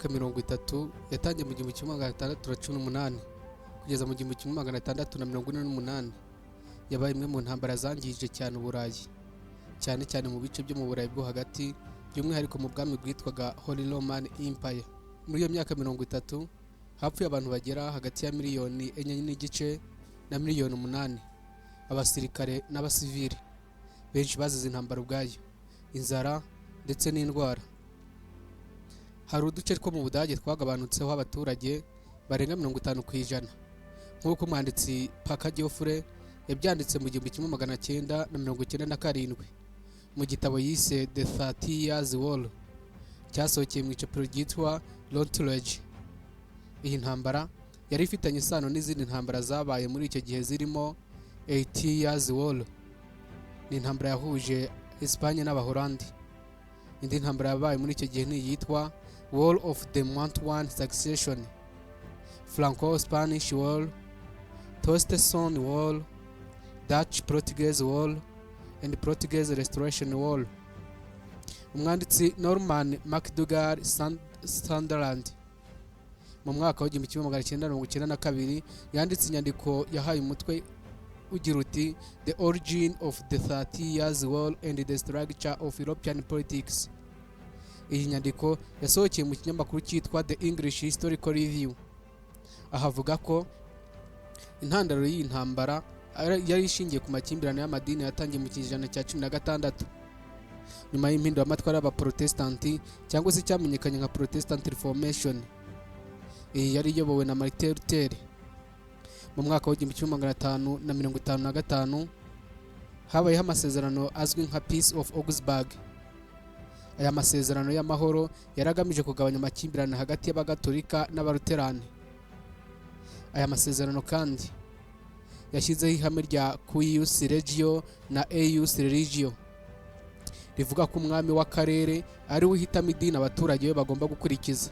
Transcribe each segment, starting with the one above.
y'imyaka 30 yatangiye mu 1618 kugeza mu 1648 yabaye imwe mu ntambara zangije cyane Uburayi, cyane cyane mu bice byo mu Burayi bwo hagati, by'umwihariko mu bwami bwitwaga Holy Roman Empire. Muri iyo myaka 30 hapfuye abantu bagera hagati ya miliyoni 4.5 na miliyoni 8, abasirikare n'abasivili. Benshi bazize intambara ubwayo, inzara ndetse n'indwara. Hari uduce two mu Budage twagabanutseho abaturage barenga 50%, nk'uko umwanditsi Parker Geoffrey yabyanditse mu 1997 mu gitabo yise The Thirty Years War, cyasohokeye mu icapiro ryitwa Routledge. Iyi ntambara yari ifitanye isano n'izindi ntambara zabaye muri icyo gihe zirimo Eighty Years War, ni intambara yahuje Espagne n'Abahorandi. Indi ntambara yabaye muri icyo gihe ni iyitwa War of the Mantuan Succession, Franco Spanish War, Torstenson War, Dutch Portuguese War and Portuguese Restoration War. Umwanditsi Norman MacDougall Sutherland mu mwaka wa 1992 yanditse inyandiko yahaye umutwe ugira uti "The Origin of the Thirty Years War and the Structure of European Politics". Iyi nyandiko yasohokeye mu kinyamakuru cyitwa The English Historical Review. Aha avuga ko intandaro y'iyi ntambara yari ishingiye ku makimbirane y'amadini yatangiye mu kinyejana cya 16 nyuma y'impinduramatwara y'Abaprotesitanti, cyangwa se icyamenyekanye nka Protestant Reformation. Iyi yari iyobowe na Martin Luther. Mu mwaka wa 1555 habayeho amasezerano azwi nka Peace of Augsburg. Aya masezerano y'amahoro yari agamije kugabanya amakimbirane hagati y'Abagatolika n'Abaluterani. Aya masezerano kandi yashyizeho ihame rya cuius regio na eius religio, rivuga ko umwami w'akarere ari we uhitamo idini abaturage be bagomba gukurikiza.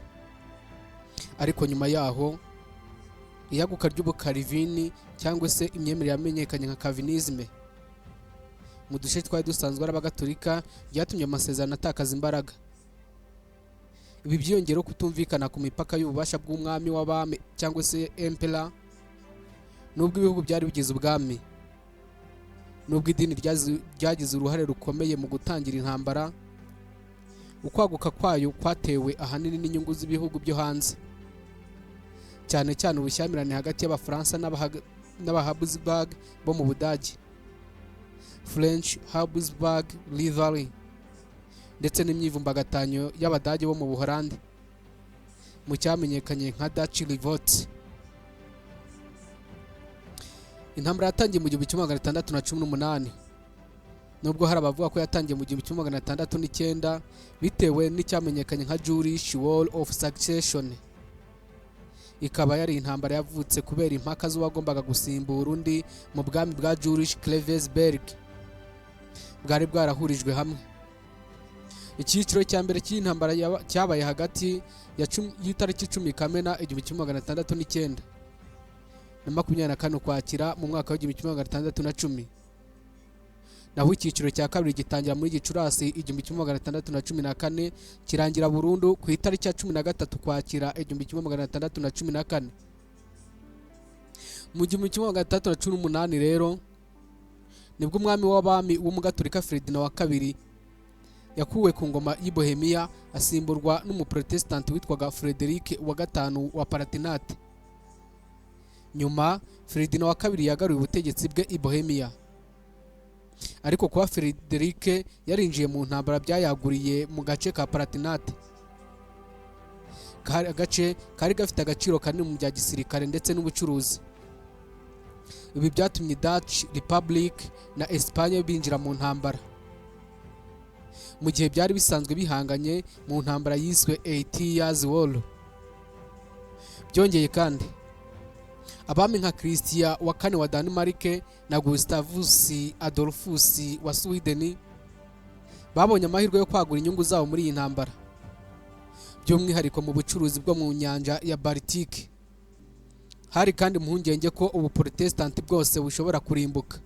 Ariko nyuma yaho, iyaguka ry'Ubukalivini, cyangwa se imyemerere yamenyekanye nka Calvinisme, mu duce twari dusanzwe ari Abagatolika ryatumye amasezerano atakaza imbaraga. Ibi byiyongeraho kutumvikana ku mipaka y'ububasha bw'umwami w'abami, cyangwa se emperor, nubwo ibihugu byari bigize ubwami. Nubwo idini ryagize uruhare rukomeye mu gutangira intambara, ukwaguka kwayo kwatewe ahanini n'inyungu z'ibihugu byo hanze, cyane cyane ubushyamirane hagati y'Abafaransa n'Abahabsburg bo mu Budage, French Habsburg Rivalry, ndetse n'imyivumbagatanyo y'Abadage bo mu Buholandi mu cyamenyekanye nka Dutch Revolt. Intambara yatangiye mu 1618, nubwo hari abavuga ko yatangiye mu 1609 bitewe n'icyamenyekanye nka Jewish War of Succession, ikaba yari intambara yavutse kubera impaka z'uwagombaga gusimbura undi mu bwami bwa Jülich Kleve-Berg bwari bwarahurijwe hamwe. Icyiciro cya mbere cy'iyi ntambara cyabaye hagati y'itariki 10 Kamena 1609 na 24 Ukwakira mu mwaka wa 1610, naho icyiciro cya kabiri gitangira muri Gicurasi 1614, kirangira burundu ku itariki ya 13 Ukwakira 1614. Mu 1618 rero nibwo umwami w'abami w'Umugatolika Ferdinand wa kabiri yakuwe ku ngoma y'i Bohemia, asimburwa n'Umuprotesitanti witwaga Frederick wa gatanu wa Palatinate. Nyuma Ferdinand wa kabiri yagaruye ubutegetsi bwe i Bohemia, ariko kuba Frederick yarinjiye mu ntambara byayaguriye mu gace ka Palatinate, kari agace kari gafite agaciro kanini mu bya gisirikare ndetse n'ubucuruzi. Ibi byatumye Dutch Republic na Espagne binjira mu ntambara mu gihe byari bisanzwe bihanganye mu ntambara yiswe Eighty Years War. Byongeye kandi, abami nka Christian wa kane wa Denmark na Gustavus Adolphus wa Sweden babonye amahirwe yo kwagura inyungu zabo muri iyi ntambara, by'umwihariko mu bucuruzi bwo mu nyanja ya Baltic. Hari kandi impungenge ko Ubuprotesitanti bwose bushobora kurimbuka,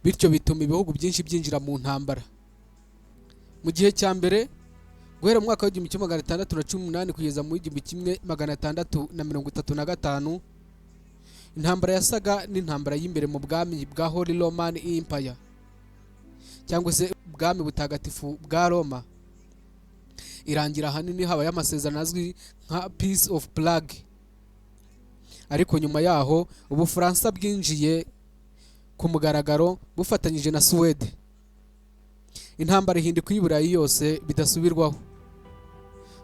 bityo bituma ibihugu byinshi byinjira mu ntambara. Mu gihe cya mbere Guhera mu mwaka wa 1618 kugeza mu 1635, intambara yasaga n'intambara y'imbere mu bwami bwa Holy Roman Empire, cyangwa se ubwami butagatifu bwa Roma, irangira ahanini habaye amasezerano azwi nka Peace of Prague. Ariko nyuma yaho Ubufaransa bwinjiye ku mugaragaro bufatanyije na Suwede, intambara ihinduka iy'i Burayi yose bidasubirwaho,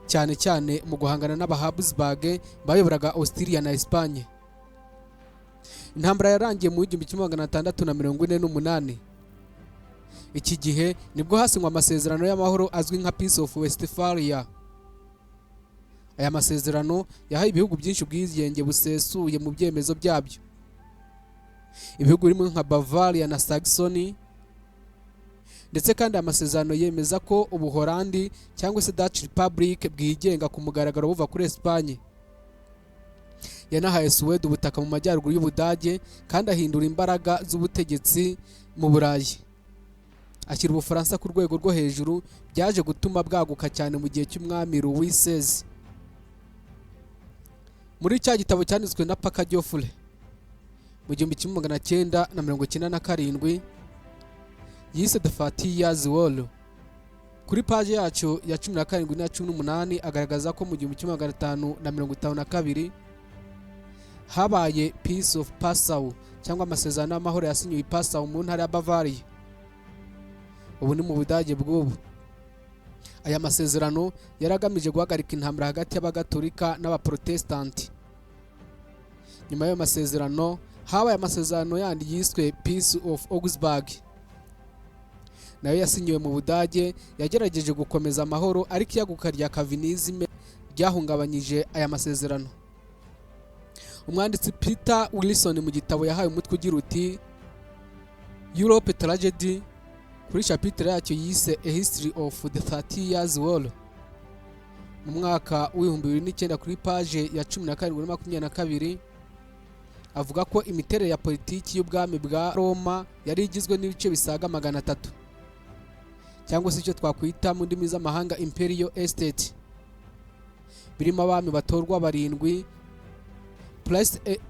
cyane cyane mu guhangana n'Abahabsburg bayoboraga Austria na Espagne. Intambara yarangiye mu 1648. Iki gihe nibwo hasinywe amasezerano y'amahoro azwi nka Peace of Westphalia. Aya masezerano yahaye ibihugu byinshi ubwigenge busesuye mu byemezo byabyo, ibihugu birimo nka Bavaria na Saxony. Ndetse kandi aya masezerano yemeza ko Ubuholandi, cyangwa se Dutch Republic, bwigenga ku mugaragaro buva kuri Espagne. Yanahaye Suwede ubutaka mu majyaruguru y'Ubudage, kandi ahindura imbaraga z'ubutegetsi mu Burayi, ashyira Ubufaransa ku rwego rwo hejuru, byaje gutuma bwaguka cyane mu gihe cy'umwami Louis XVI. Muri cya gitabo cyanditswe na Parker Geoffrey mu 1997 yise The Thirty Years War, kuri paji yacu ya 17 na 18, agaragaza ko mu 1552 habaye Peace of Passau, cyangwa amasezerano y'amahoro yasinyiwe i Passau mu ntara ya Bavaria, ubu ni mu Budage bw'ubu. Aya masezerano yari agamije guhagarika intambara hagati y'Abagatolika n'Abaprotestanti. Nyuma y'ayo masezerano habaye amasezerano yandi yiswe Peace of Augsburg, nayo yasinyiwe mu Budage. Yagerageje gukomeza amahoro, ariko iyaguka rya Calvinisme ryahungabanyije aya masezerano. Umwanditsi Peter Wilson, mu gitabo yahaye umutwe ugira uti "Europe Tragedy", kuri chapitre yacyo yise "A History of the Thirty Years War", mu mwaka wa 2009, kuri page ya 17 na 22, avuga ko imiterere ya politiki y'ubwami bwa Roma yari igizwe n'ibice bisaga 300, cyangwa se icyo twakwita mu ndimi z'amahanga imperial estate, birimo abami batorwa barindwi,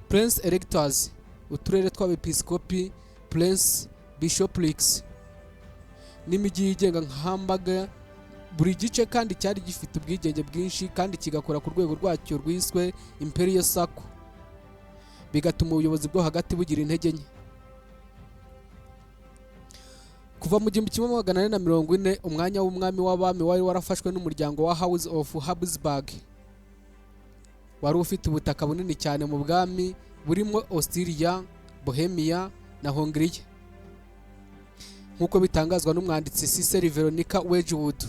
prince electors, uturere tw'abepiskopi, prince bishoprics, n'imijyi yigenga nka Hamburg. Buri gice kandi cyari gifite ubwigenge bwinshi kandi kigakora ku rwego rwacyo rwiswe imperial circle, bigatuma ubuyobozi bwo hagati bugira intege nke. Kuva mu 1440, umwanya w'umwami w'abami wari warafashwe n'umuryango wa House of Habsburg, wari ufite ubutaka bunini cyane mu bwami burimo Austria, Bohemia na Hongiriya, nk'uko bitangazwa n'umwanditsi Cecily Veronica Wedgwood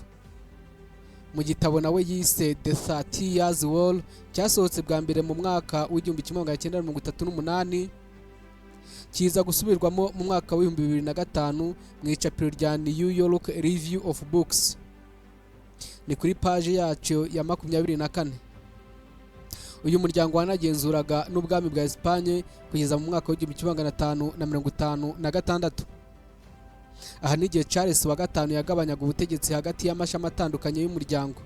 mu gitabo nawe yise The Thirty Years War, cyasohotse bwa mbere mu mwaka wa 1938, kiza gusubirwamo mu mwaka wa 2005 mu icapiro rya New York Review of Books, ni kuri paji yacyo ya 24. Uyu muryango wanagenzuraga n'ubwami bwa Espagne kugeza mu mwaka wa 1556. Aha ni igihe Charles wa gatanu yagabanyaga ubutegetsi hagati y'amashami atandukanye y'umuryango.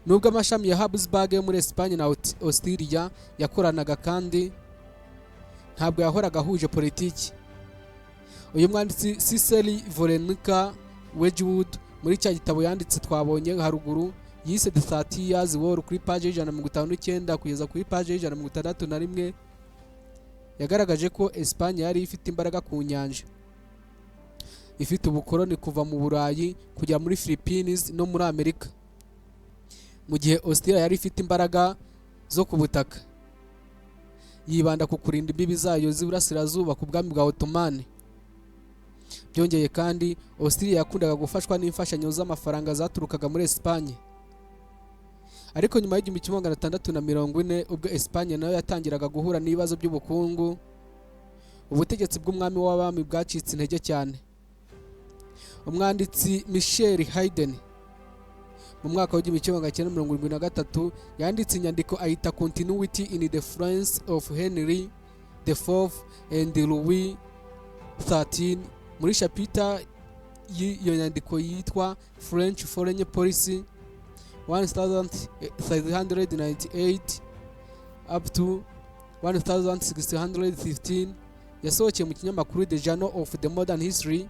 Nubwo amashami ya Habsburg yo muri Espagne na Austria yakoranaga, kandi ntabwo yahoraga ahuje politiki. Uyu mwanditsi Cecily Veronica Wedgwood, muri cya gitabo yanditse twabonye haruguru yise The Thirty Years War, kuri paji ya 159 kugeza kuri paji ya 161, yagaragaje ko Espagne yari ifite imbaraga ku nyanja, ifite ubukoloni kuva mu Burayi kugera muri Philippines no muri Amerika, mu gihe Austria yari ifite imbaraga zo ku butaka, yibanda ku kurinda imbibi zayo z'iburasirazuba ku bwami bwa Ottoman. Byongeye kandi, Austria yakundaga gufashwa n'imfashanyo z'amafaranga zaturukaga muri Espagne. Ariko nyuma ya 1640, ubwo Espagne nayo yatangiraga guhura n'ibibazo by'ubukungu, ubutegetsi bw'umwami w'abami bwacitse intege cyane. Umwanditsi Michel Hayden, mu mwaka wa 1973, yanditse inyandiko ayita "Continuity in the France of Henry the Fourth and Louis XIII", muri chapitre y'iyo nyandiko yitwa French Foreign Policy 1398 up to 1615, yasohokeye mu kinyamakuru The Journal of the Modern History,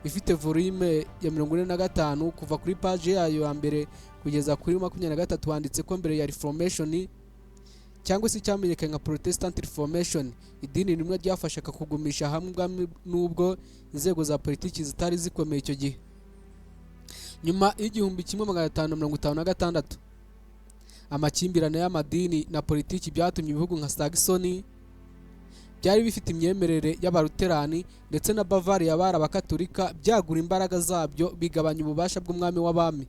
ifite volume ya 45, kuva kuri page yayo ya mbere kugeza kuri 23, handitse ko mbere ya Reformation, cyangwa se icyamenyekanye nka Protestant Reformation, idini rimwe ryafashaga kugumisha hamwe ubwami nubwo inzego za politiki zitari zikomeye icyo gihe. Nyuma y'1556, amakimbirane y'amadini na politiki byatumye ibihugu nka Saxony byari bifite imyemerere y'Abaluterani ndetse na Bavaria bari Abakatolika byagura imbaraga zabyo, bigabanya ububasha bw'umwami w'abami.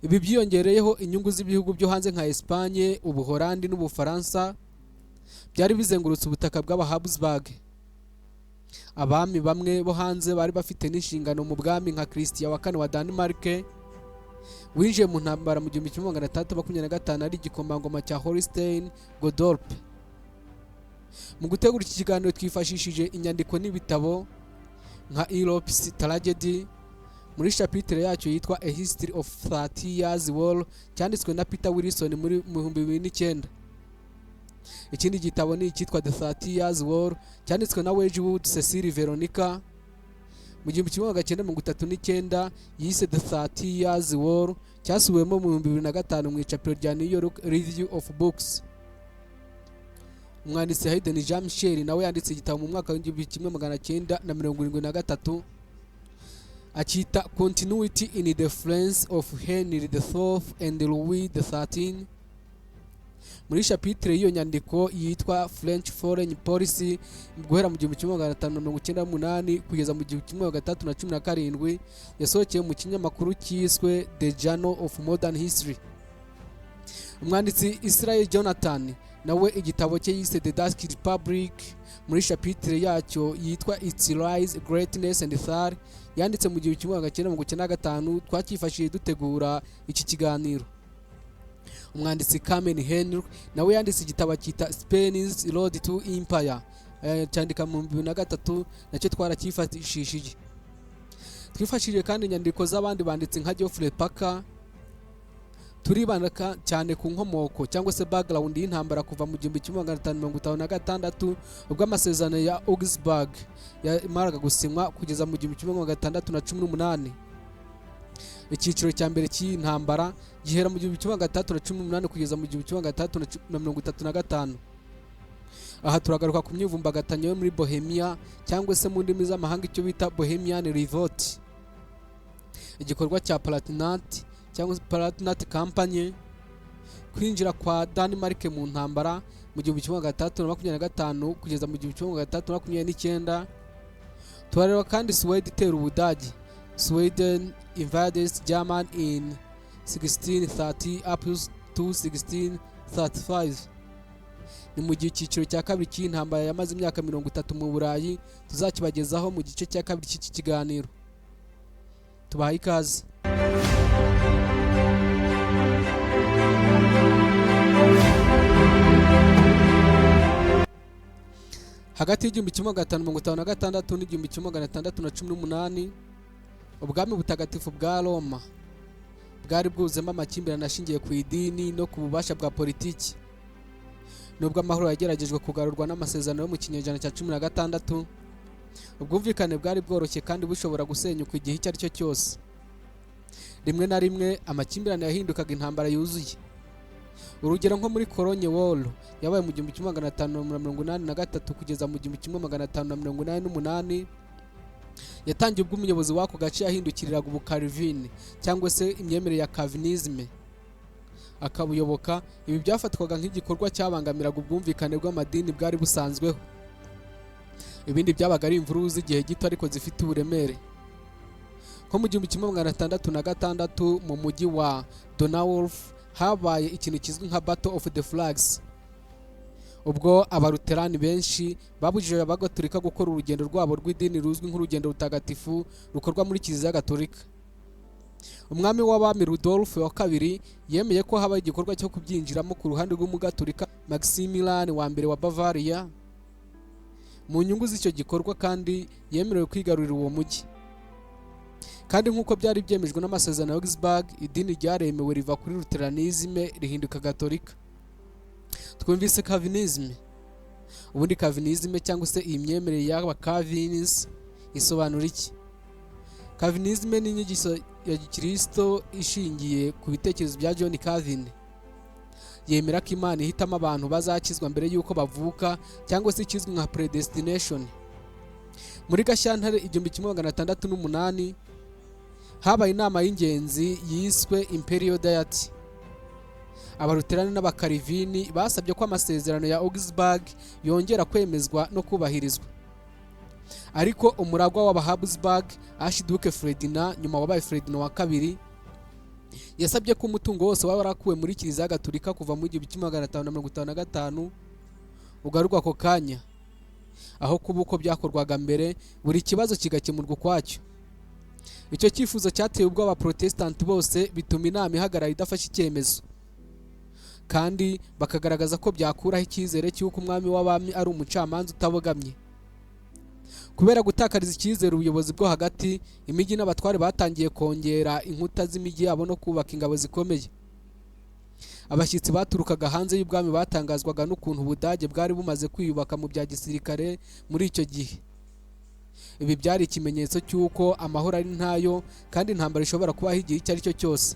Ibi byiyongereyeho inyungu z'ibihugu byo hanze nka Espagne, Ubuholandi n'Ubufaransa byari bizengurutse ubutaka bw'Abahabsburg. Abami bamwe bo hanze bari bafite n'inshingano mu bwami, nka Christian wa kane wa Denmark, winjiye mu ntambara mu 1625 ari igikomangoma cya Holstein Gottorp. Mu gutegura iki kiganiro twifashishije inyandiko n'ibitabo nka Europe's Tragedy, muri chapitre yacyo yitwa A History of 30 Years War, cyanditswe na Peter Wilson muri 2009. Ikindi gitabo ni icyitwa The 30 Years War, cyanditswe na Wedgwood Cecil Veronica mu 1939, yise The 30 Years War, cyasubiwemo mu 2005 mu icapiro rya New York Review of Books. Umwanditsi Hayden Jean Michel nawe yanditse igitabo mu mwaka w'1973, akita Continuity in the France of Henry IV and Louis XIII, muri chapitre y'iyo nyandiko yitwa French Foreign Policy guhera mu 1598 kugeza mu 1617, yasohokeye mu kinyamakuru cyiswe The Journal of Modern History. Umwanditsi Israel Jonathan nawe igitabo cye yise The Dutch Republic, muri chapitre yacyo yitwa Its Rise, Greatness and Fall, yanditse mu 1995, twacyifashishije dutegura iki kiganiro. Umwanditsi Carmen Henry nawe yanditse igitabo akita Spain's Road to Empire, cyandika mu 2003, nacyo twaracyifashishije. Twifashishije kandi inyandiko z'abandi banditsi nka Geoffrey Parker. Turibanda cyane ku nkomoko cyangwa se background y'intambara kuva mu 1556, ubwo amasezerano ya Augsburg yamaraga gusinywa, kugeza mu 1618. Icyiciro cya mbere cy'iyi ntambara gihera mu 1618 kugeza mu 1635. Aha turagaruka ku myivumbagatanyo yo muri Bohemia, cyangwa se mu ndimi z'amahanga icyo bita Bohemian Revolt, igikorwa cya Palatinate cyangwa se Palatinate Campaign, kwinjira kwa Denmark mu ntambara mu 1625 kugeza mu 1629. Turareba kandi Suwede itera Ubudage, Sweden invades German in 1630 up to 1635. Ni mu gihe icyiciro cya kabiri cy'iyi ntambara yamaze imyaka 30 mu Burayi tuzakibagezaho mu gice cya kabiri cy'iki kiganiro. Tubahaye ikaze. Hagati y'1556 n'1618, ubwami butagatifu bwa Roma bwari bwuzemo amakimbirane ashingiye ku idini no ku bubasha bwa politiki. Nubwo amahoro yageragejwe kugarurwa n'amasezerano yo mu kinyejana cya 16, ubwumvikane bwari bworoshye kandi bushobora gusenyuka igihe icyo ari cyo cyose. Rimwe na rimwe amakimbirane yahindukaga intambara yuzuye. Urugero nko muri Cologne War yabaye mu 1583 kugeza mu 1588, yatangiye ubwo umuyobozi w'ako gace yahindukiriraga ubukalvini, cyangwa se imyemerere ya Calvinisme, akabuyoboka. Ibi byafatwaga nk'igikorwa cyabangamiraga ubwumvikane bw'amadini bwari busanzweho. Ibindi byabaga ari imvururu z'igihe gito ariko zifite uburemere, nko mu 1606 mu mujyi wa Donauwörth habaye ikintu kizwi nka Battle of the Flags, ubwo Abaluterani benshi babujije Abagatolika gukora urugendo rwabo rw'idini ruzwi nk'urugendo rutagatifu rukorwa muri Kiliziya Gatolika. Umwami w'abami Rudolf wa kabiri yemeye ko haba igikorwa cyo kubyinjiramo ku ruhande rw'Umugatolika Maximilian wa mbere wa Bavaria. Mu nyungu z'icyo gikorwa kandi yemerewe kwigarurira uwo mujyi. Kandi nk'uko byari byemejwe n'amasezerano ya Augsburg, idini ryaremewe riva kuri Lutheranisme rihinduka Gatolika. Twumvise Calvinisme. Ubundi Calvinisme cyangwa se iyi myemerere y'aba Calvinists isobanura iki? Calvinisme ni inyigisho ya gikristo ishingiye ku bitekerezo bya John Calvin. Yemera ko Imana ihitamo abantu bazakizwa mbere y'uko bavuka, cyangwa se ikizwi nka predestination. Muri Gashyantare 1608 habaye inama y'ingenzi yiswe Imperial Diet. Abaluterani n'Abakalivini basabye ko amasezerano ya Augsburg yongera kwemezwa no kubahirizwa. Ariko umuragwa w'Abahabsburg, Archduke Ferdinand, nyuma wabaye Ferdinand wa Kabiri, yasabye ko umutungo wose waba warakuwe muri Kiliziya Gatolika kuva mu 1555 ugarurwa ako kanya, aho kuba uko byakorwaga mbere, buri kibazo kigakemurwa ukwacyo. Icyo cyifuzo cyateye ubwoba Abaprotesitanti bose, bituma inama ihagarara idafashe icyemezo, kandi bakagaragaza ko byakuraho icyizere cy'uko umwami w'abami ari umucamanza utabogamye. Kubera gutakariza icyizere ubuyobozi bwo hagati, imijyi n'abatware batangiye kongera inkuta z'imijyi yabo no kubaka ingabo zikomeye. Abashyitsi baturukaga hanze y'ubwami batangazwaga n'ukuntu Ubudage bwari bumaze kwiyubaka mu bya gisirikare muri icyo gihe. Ibi byari ikimenyetso cy'uko amahoro ari ntayo kandi intambara ishobora kubaho igihe icyo ari cyo cyose.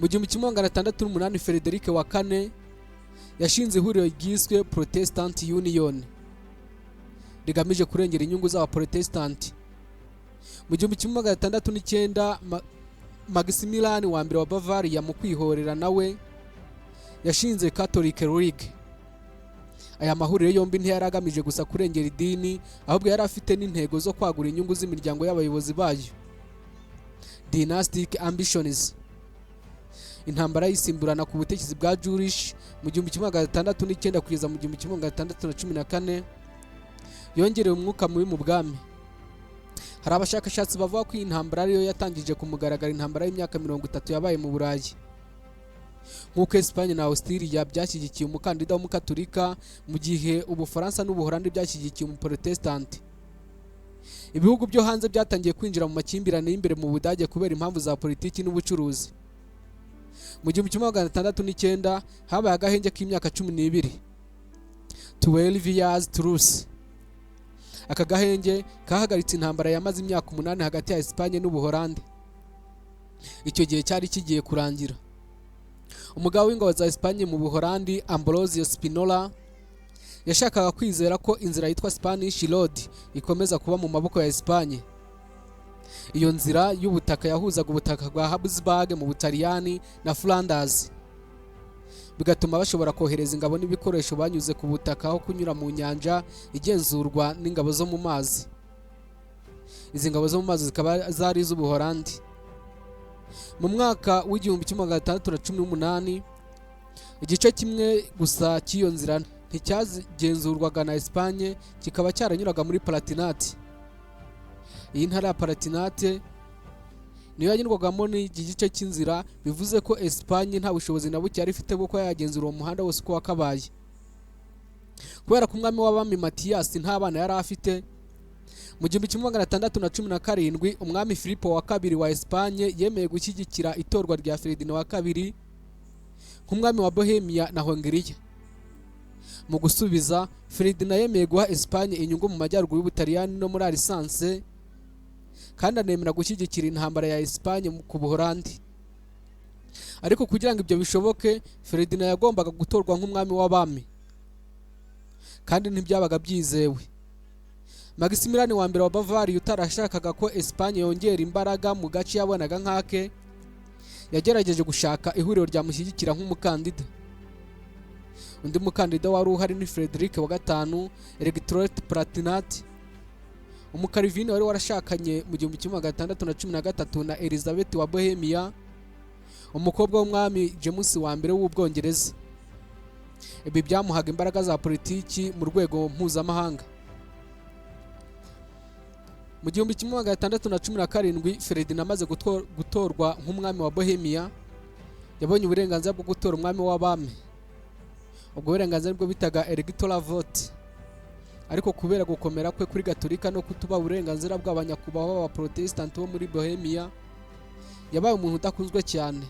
Mu 1608 Frederick wa Kane yashinze ihuriro ryiswe Protestant Union rigamije kurengera inyungu z'Abaprotesitanti. Mu 1609 Maximilian wa Mbere wa Bavaria, mu kwihorera, nawe yashinze Catholic League. Aya mahuriro yombi ntiyari agamije gusa kurengera idini, ahubwo yari afite n'intego zo kwagura inyungu z'imiryango y'abayobozi bayo, dynastic ambitions. Intambara yisimburana ku butegetsi bwa Jülich mu 1609 kugeza mu 1614 yongerewe umwuka mubi mu bwami. Hari abashakashatsi bavuga ko iyi ntambara ariyo yatangije ku mugaragaro intambara y'imyaka 30 yabaye mu Burayi. Nk'uko Esipanye na Austria byashyigikiye umukandida w'Umukaturika, mu gihe Ubufaransa n'Ubuholandi byashyigikiye Umuprotesitanti, ibihugu byo hanze byatangiye kwinjira mu makimbirane y'imbere mu Budage kubera impamvu za politiki n'ubucuruzi. Mu 1609 habaye agahenge k'imyaka 12, 12 years truce. Aka gahenge kahagaritse intambara yamaze imyaka 8 hagati ya Esipanye n'Ubuholandi. Icyo gihe cyari kigiye kurangira. Umugaba w'ingabo za Esipanye mu Buholandi, Ambrosio Spinola, yashakaga kwizera ko inzira yitwa Spanish Road ikomeza kuba mu maboko ya Esipanye. Iyo nzira y'ubutaka yahuzaga ubutaka bwa Habsburg mu Butaliyani na Flanders, bigatuma bashobora kohereza ingabo n'ibikoresho banyuze ku butaka aho kunyura mu nyanja igenzurwa n'ingabo zo mu mazi. Izi ngabo zo mu mazi zikaba zari iz'Ubuholandi. Mu mwaka w'1618 igice kimwe gusa cy'iyo nzira nticyagenzurwaga na Esipanye, kikaba cyaranyuraga muri Palatinate. Iyi ntara ya Palatinate niyo yanyurwagamo n'iki gice cy'inzira, bivuze ko Esipanye nta bushobozi na buke yari ifite bwo kuba yagenzura uwo muhanda wose uko wakabaye. Kubera ko umwami w'abami Matiyasi nta bana yari afite, mu 1617 umwami Filipo wa Kabiri wa Esipanye yemeye gushyigikira itorwa rya Ferdinand wa Kabiri nk'umwami wa Bohemia na Hongiriya. Mu gusubiza, Ferdinand yemeye guha Esipanye inyungu mu majyaruguru y'Ubutaliyani no muri Alsace, kandi anemera gushyigikira intambara ya Esipanye ku Buholandi. Ariko kugira ngo ibyo bishoboke, Ferdinand yagombaga gutorwa nk'umwami w'abami, kandi ntibyabaga byizewe. Maximilian wa Mbere wa Bavaria, utarashakaga ko Esipanye yongera imbaraga mu gace yabonaga nk'ake, yagerageje gushaka ihuriro ryamushyigikira nk'umukandida. Undi mukandida wari uhari ni Frederick wa Gatanu, Electoral Palatinate, Umukarivini wari warashakanye mu 1613 na Elizabeth wa Bohemia, umukobwa w'umwami James wa Mbere w'Ubwongereza. Ibi byamuhaga imbaraga za politiki mu rwego mpuzamahanga. Mu 1617 Ferdinand amaze gutorwa nk'umwami wa Bohemia, yabonye uburenganzira bwo gutora umwami w'abami. Ubwo burenganzira nibwo bitaga electoral vote. Ariko kubera gukomera kwe kuri Gatolika no kutubaha uburenganzira bw'abanyakubahwa b'Abaprotesitanti bo muri Bohemia, yabaye umuntu udakunzwe cyane.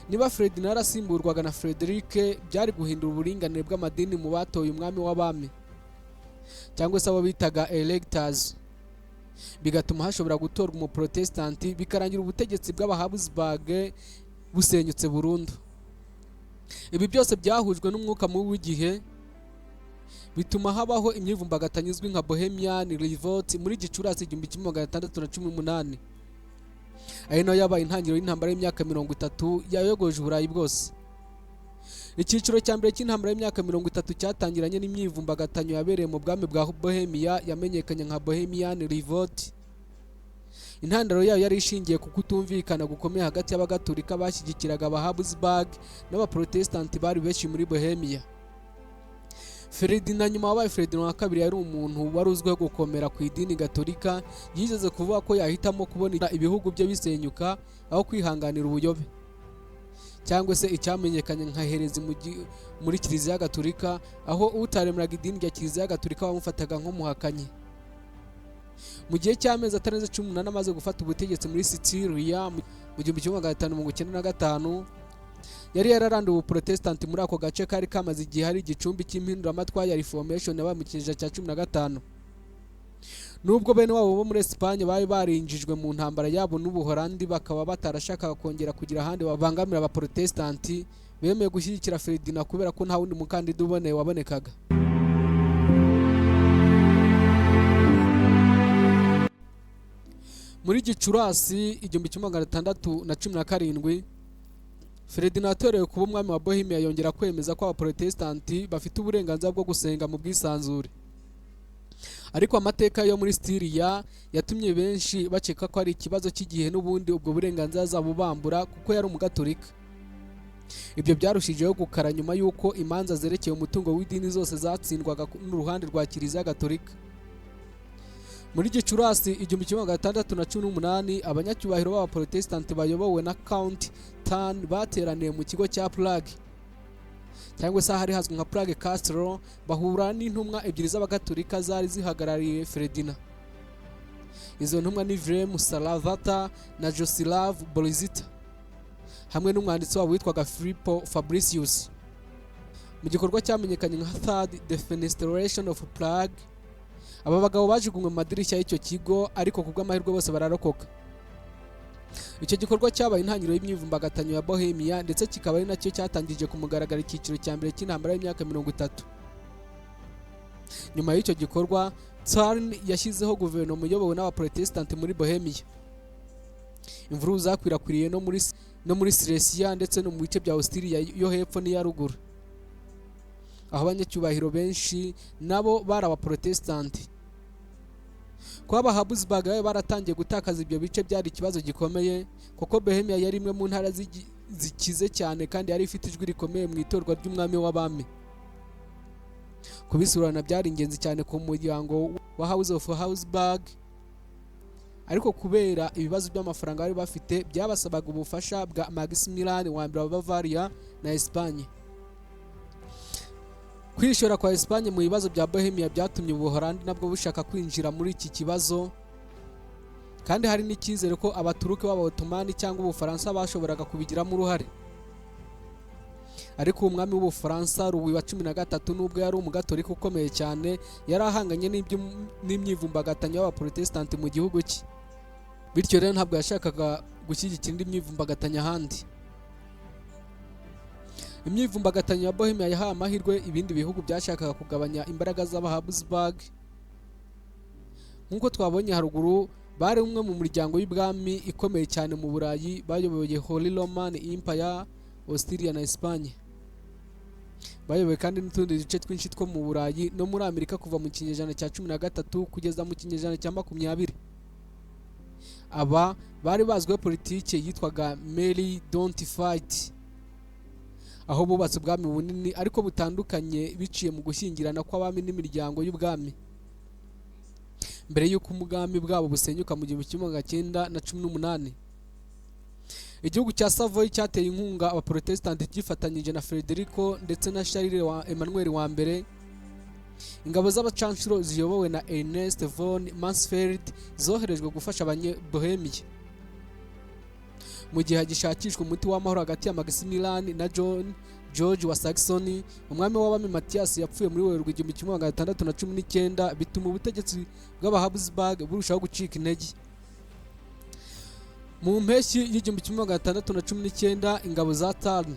Niba Ferdinand yarasimburwaga na Frederick, byari guhindura uburinganire bw'amadini mu batoye umwami w'abami, cyangwa se abo bitaga electors, bigatuma hashobora gutorwa Umuprotesitanti, bikarangira ubutegetsi bw'Abahabsburg busenyutse burundu. Ibi byose byahujwe n'umwuka mubi w'igihe, bituma habaho imyivumbagatanyo izwi nka Bohemian Revolt muri Gicurasi 1618, ari nayo yabaye intangiriro y'intambara y'imyaka 30 yayogoje Uburayi bwose. Icyiciro cya mbere cy'intambara y'imyaka 30 cyatangiranye n'imyivumbagatanyo yabereye mu bwami bwa Bohemia, yamenyekanye nka Bohemian Revolt. Intandaro yayo yari ishingiye ku kutumvikana gukomeye hagati y'Abagatolika bashyigikiraga Abahabsburg n'Abaprotesitanti bari benshi muri Bohemia. Ferdinand, nyuma wabaye Ferdinand wa Kabiri, yari umuntu wari uzwiho gukomera ku idini Gatolika. Yigeze kuvuga ko yahitamo kubona ibihugu bye bisenyuka aho kwihanganira ubuyobe, cyangwa se icyamenyekanye nka hérésie muri Kiliziya Gatolika, aho utaremeraga idini rya Kiliziya Gatolika bamufataga nk'umuhakanyi. Mu gihe cy'amezi atarenze 18 amaze gufata ubutegetsi muri Sitiriya mu 1595, yari yararanduye Ubuprotesitanti muri ako gace kari kamaze igihe hari igicumbi cy'impinduramatwara ya Reformation yabaye mu kinyejana cya 15. Nubwo bene wabo bo muri Esipanye bari barinjijwe mu ntambara yabo n'Ubuholandi, bakaba batarashakaga kongera kugira ahandi babangamira Abaprotesitanti, bemeye gushyigikira Ferdinand kubera ko nta wundi mukandida uboneye wabonekaga. Muri Gicurasi 1617, Ferdinand atorewe kuba umwami wa Bohemia, yongera kwemeza ko Abaprotesitanti bafite uburenganzira bwo gusenga mu bwisanzure. Ariko amateka yo muri Sitiriya yatumye benshi bakeka ko ari ikibazo cy'igihe, n'ubundi ubwo burenganzira azabubambura kuko yari Umugatolika. Ibyo byarushijeho gukara nyuma y'uko imanza zerekeye umutungo w'idini zose zatsindwaga n'uruhande rwa Kiliziya Gatolika. Muri Gicurasi 1618, abanyacyubahiro b'Abaprotesitanti bayobowe na Count Thurn bateraniye mu kigo cya Prague, cyangwa se ahari hazwi nka Prague Castle, bahura n'intumwa ebyiri z'Abagatolika zari zihagarariye Ferdinand. Izo ntumwa ni Vilém Slavata na Jaroslav Borzita, hamwe n'umwanditsi wabo witwaga Filippo Fabricius. Mu gikorwa cyamenyekanye nka Third Defenestration of Prague, aba bagabo bajugunywe mu madirishya y'icyo kigo, ariko ku bw'amahirwe bose bararokoka. Icyo gikorwa cyabaye intangiriro y'imyivumbagatanyo ya Bohemia, ndetse kikaba ari nacyo cyatangije ku mugaragaro icyiciro cya mbere cy'intambara y'imyaka 30. Nyuma y'icyo gikorwa, Thurn yashyizeho guverinoma iyobowe n'Abaprotesitanti muri Bohemia. Imvururu zakwirakwiriye no muri Silesia ndetse no mu bice bya Austria yo hepfo n'iya ruguru, aho abanyacyubahiro benshi nabo bari Abaprotesitanti. Kuba Abahabsburg bari baratangiye gutakaza ibyo bice byari ikibazo gikomeye, kuko Bohemia yari imwe mu ntara zikize cyane kandi yari ifite ijwi rikomeye mu itorwa ry'umwami w'abami. Kubisurana byari ingenzi cyane ku muryango wa House of Habsburg, ariko kubera ibibazo by'amafaranga bari bafite, byabasabaga ubufasha bwa Maximilian wa Mbere wa Bavaria na Espagne. Kwishora kwa Espagne mu bibazo bya Bohemia byatumye Ubuholandi nabwo bushaka kwinjira muri iki kibazo, kandi hari n'icyizere ko Abaturuki b'Abaotomani cyangwa Ubufaransa bashoboraga kubigiramo uruhare. Ariko umwami w'Ubufaransa Louis wa 13, nubwo yari Umugatolika ukomeye cyane, yari ahanganye n'imyivumbagatanyo y'Abaprotesitanti mu gihugu cye. Bityo rero ntabwo yashakaga gushyigikira indi myivumbagatanyo ahandi. Imyivumbagatanyo ya Bohemia yahaye amahirwe ibindi bihugu byashakaga kugabanya imbaraga z'Abahabsburg. Nk'uko twabonye haruguru, bari umwe mu muryango w'ibwami ikomeye cyane mu Burayi. Bayoboye Holy Roman Empire, Austria na Espagne. Bayoboye kandi n'utundi duce twinshi two mu Burayi no muri Amerika kuva mu kinyejana cya 13 kugeza mu kinyejana cya 20. Aba bari bazwiho politiki yitwaga "Marry Don't Fight", aho bubatse ubwami bunini ariko butandukanye biciye mu gushyingirana kw'abami n'imiryango y'ubwami, mbere y'uko ubwami bwabo busenyuka mu 1918. Igihugu cya Savoy cyateye inkunga Abaprotesitanti gifatanyije na Federico ndetse na Charles wa Emmanuel wa mbere. Ingabo z'abacanshuro ziyobowe na Ernest von Mansfeld zoherejwe gufasha Abanyebohemiya mu gihe hagishakishwa umuti w'amahoro hagati ya Maximilian na John George wa Saxony. Umwami w'abami Matthias yapfuye muri Werurwe 1619, bituma ubutegetsi bw'Abahabsburg burushaho gucika intege. Mu mpeshyi y'1619, ingabo za Turn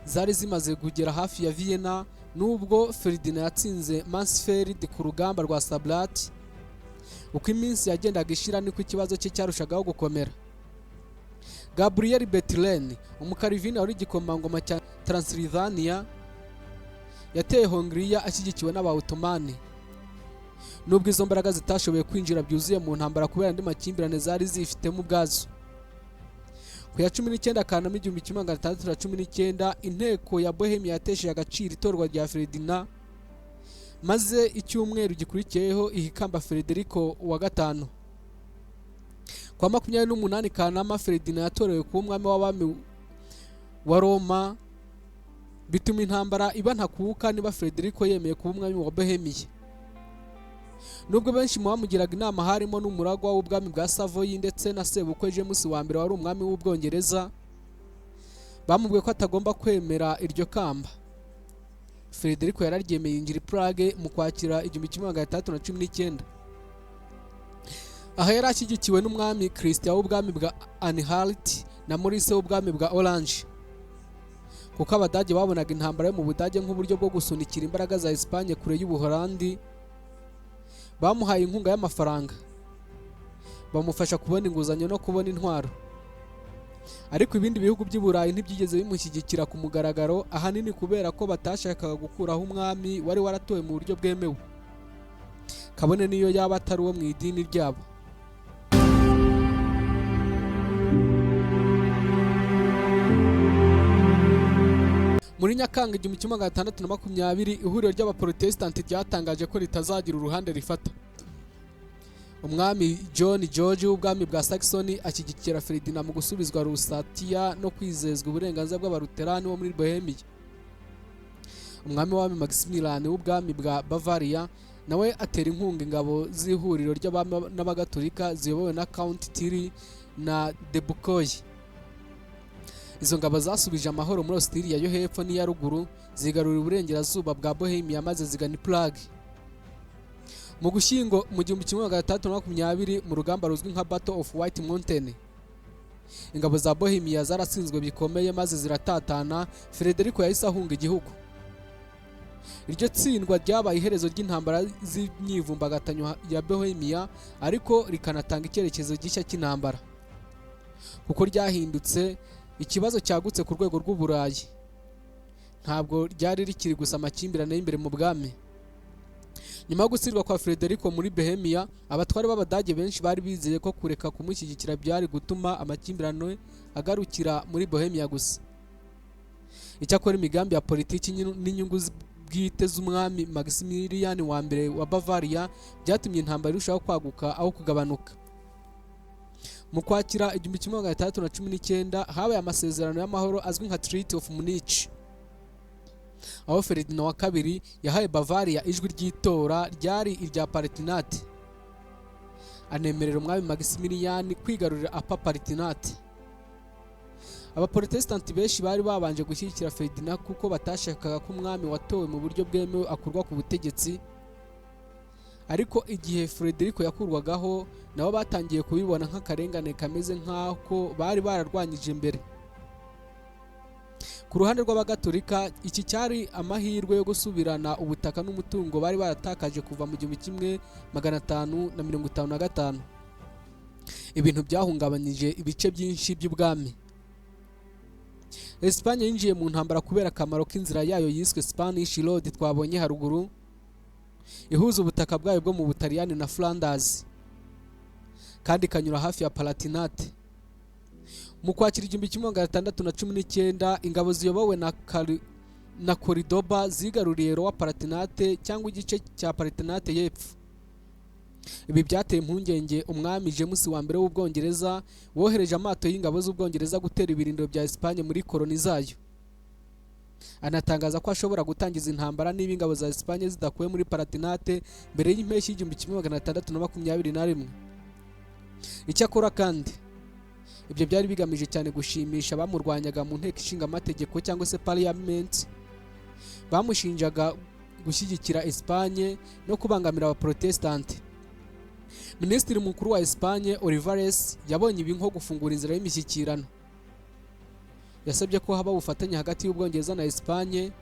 zari zimaze kugera hafi ya Vienna. Nubwo Ferdinand yatsinze Mansfeld ku rugamba rwa Sablat, uko iminsi yagendaga ishira niko ikibazo cye cyarushagaho gukomera. Gabriel Bethlen, Umukarivini wari igikomangoma cya Transylvania, yateye Hongiriya ashyigikiwe n'Abaotomani. Nubwo izo mbaraga zitashoboye kwinjira byuzuye mu ntambara kubera andi makimbirane zari zifitemo ubwazo, ku ya 19 Kanama 1619, inteko ya Bohemia yatesheje agaciro itorwa rya Ferdinand, maze icyumweru gikurikiyeho iha ikamba Federico wa gatanu. Kwa 28 Kanama, Ferdinand yatorewe kuba umwami w'abami wa Roma, bituma intambara iba ntakuka niba Federico yemeye kuba umwami wa Bohemia. Nubwo benshi mu bamugiraga inama, harimo n'umuragwa w'ubwami bwa Savoy ndetse na sebukwe James wa mbere wari umwami w'Ubwongereza, bamubwiye ko atagomba kwemera iryo kamba, Federico yararyemeye, yinjira i Prague mu Kwakira 1619. Aha yari ashyigikiwe n'umwami Christian w'ubwami bwa Anhalt na Maurice w'ubwami bwa Orange. Kuko Abadage babonaga intambara yo mu Budage nk'uburyo bwo gusunikira imbaraga za Espagne kure y'Ubuholandi, bamuhaye inkunga y'amafaranga, bamufasha kubona inguzanyo no kubona intwaro. Ariko ibindi bihugu by'i Burayi ntibyigeze bimushyigikira ku mugaragaro, ahanini kubera ko batashakaga gukuraho umwami wari waratowe mu buryo bwemewe, kabone n'iyo yaba atari uwo mu idini ryabo. Muri Nyakanga 1620, ihuriro ry'Abaporotesitanti ryatangaje ko ritazagira uruhande rifata. Umwami John George w'ubwami bwa Saxony ashyigikira Ferdinand mu gusubizwa Lusatiya no kwizezwa uburenganzira bw'Abaluterani bo muri Bohemia. Umwami w'abami Maximilian w'ubwami bwa Bavaria nawe atera inkunga ingabo z'ihuriro ry'abami n'Abagatolika ziyobowe na Count Tilly na de Bucquoy. Izo ngabo zasubije amahoro muri Austria yo hepfo n'iya ruguru, zigarurira uburengerazuba bwa Bohemia, maze zigana i Prague. Mu Gushyingo mu 1620, mu rugamba ruzwi nka Battle of White Mountain, ingabo za Bohemia zaratsinzwe bikomeye maze ziratatana. Federico yahise ahunga igihugu. Iryo tsindwa ryabaye iherezo ry'intambara z'imyivumbagatanyo ya Bohemia, ariko rikanatanga icyerekezo gishya cy'intambara, kuko ryahindutse ikibazo cyagutse ku rwego rw'Uburayi. Ntabwo ryari rikiri gusa amakimbirane y'imbere mu bwami. Nyuma yo gutsindwa kwa Federico muri Bohemia, abatware b'Abadage benshi bari bizeye ko kureka kumushyigikira byari gutuma amakimbirane agarukira muri Bohemia gusa. Icyakora, imigambi ya politiki n'inyungu bwite z'umwami Maximilian wa mbere wa Bavaria byatumye intambara irushaho kwaguka aho kugabanuka. Mu Kwakira 1619, habaye amasezerano y'amahoro azwi nka Treaty of Munich, aho Ferdinand wa kabiri yahaye Bavaria ijwi ry'itora ryari irya Palatinate, anemerera umwami Maximilian kwigarurira Upper Palatinate. Abaporotesitanti benshi bari babanje gushyigikira Ferdinand kuko batashakaga ko umwami watowe mu buryo bwemewe akurwa ku butegetsi. Ariko igihe Federico yakurwagaho, nabo batangiye kubibona nk'akarengane kameze nk'ako bari bararwanyije mbere. Ku ruhande rw'Abagatolika, iki cyari amahirwe yo gusubirana ubutaka n'umutungo bari baratakaje kuva mu 1555, ibintu byahungabanyije ibice byinshi by'ubwami. Espagne yinjiye mu ntambara kubera akamaro k'inzira yayo yiswe Spanish Road twabonye haruguru, ihuza ubutaka bwayo bwo mu Butaliyani na Flanders kandi ikanyura hafi ya Palatinate. Mu Kwakira 1619, ingabo ziyobowe na Cordoba zigaruriye Lower Palatinate cyangwa igice cya Palatinate y'epfo. Ibi byateye impungenge umwami James wa mbere w'Ubwongereza, wohereje amato y'ingabo z'Ubwongereza gutera ibirindiro bya Espagne muri koloni zayo, anatangaza ko ashobora gutangiza intambara niba ingabo za Espagne zidakuwe muri Palatinate mbere y'impeshyi y'1621. Icyakora kandi, ibyo byari bigamije cyane gushimisha abamurwanyaga mu nteko ishinga amategeko cyangwa se parliament, bamushinjaga gushyigikira Espagne no kubangamira abaprotestante. Minisitiri mukuru wa Espagne, Olivares, yabonye ibi nko gufungura inzira y'imishyikirano. Yasabye ko haba ubufatanye hagati y'Ubwongereza na Espagne,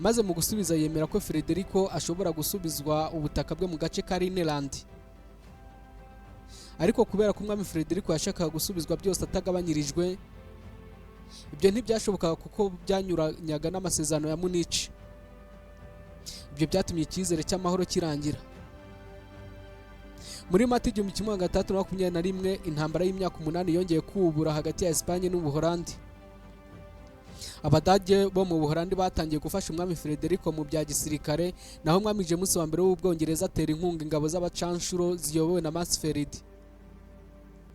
maze mu gusubiza yemera ko Federico ashobora gusubizwa ubutaka bwe mu gace ka Rhineland. Ariko kubera ko umwami Federico yashakaga gusubizwa byose atagabanyirijwe, ibyo ntibyashobokaga kuko byanyuranyaga n'amasezerano ya Munich. Ibyo byatumye icyizere cy'amahoro kirangira. Muri Mata 1621, intambara y'imyaka 8 yongeye kubura hagati ya Espagne n'Ubuholandi. Abadage bo mu Buholandi batangiye gufasha umwami Federico mu bya gisirikare, naho umwami James wa mbere w'Ubwongereza atera inkunga ingabo z'abacanshuro ziyobowe na Mansfeld.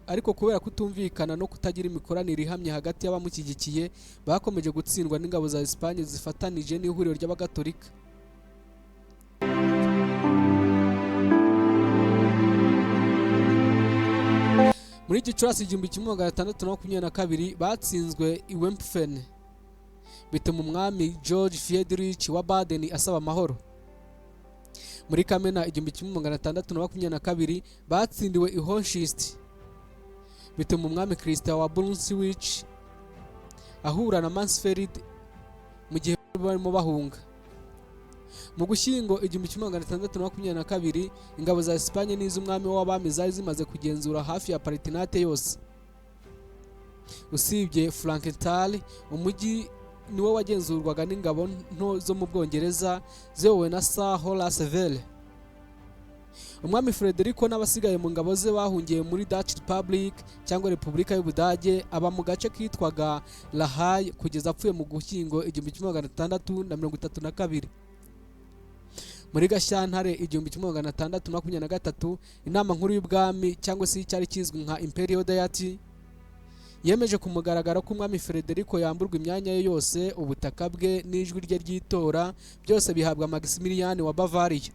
Ariko kubera kutumvikana no kutagira imikoranire ihamye hagati y'abamushyigikiye, bakomeje gutsindwa n'ingabo za Espagne zifatanije n'ihuriro ry'Abagatolika. Muri Gicurasi 1622 batsinzwe i Wimpfen, bituma umwami George Friedrich wa Baden asaba amahoro. Muri Kamena 1622 batsindiwe i Hochst, bituma umwami Christian wa Brunswick ahura na Mansfeld mu gihe barimo bahunga. Mu Gushyingo 1622, ingabo za Espagne n'iz'umwami w'abami zari zimaze kugenzura hafi ya Palatinate yose usibye Frankenthal. Umujyi niwo wagenzurwaga n'ingabo nto zo mu Bwongereza ziyobowe na Sir Horace Vere. Umwami Frederico n'abasigaye mu ngabo ze bahungiye muri Dutch Republic cyangwa Repubulika y'Ubudage, aba mu gace kitwaga La Haye kugeza apfuye mu Gushyingo 1632. Muri Gashyantare 1623, inama nkuru y'ubwami cyangwa se icyari kizwi nka Imperial Diet yemeje ku mugaragaro ko umwami Frederico yamburwa imyanya ye yose, ubutaka bwe n'ijwi rye ry'itora, byose bihabwa Maximilian wa Bavaria.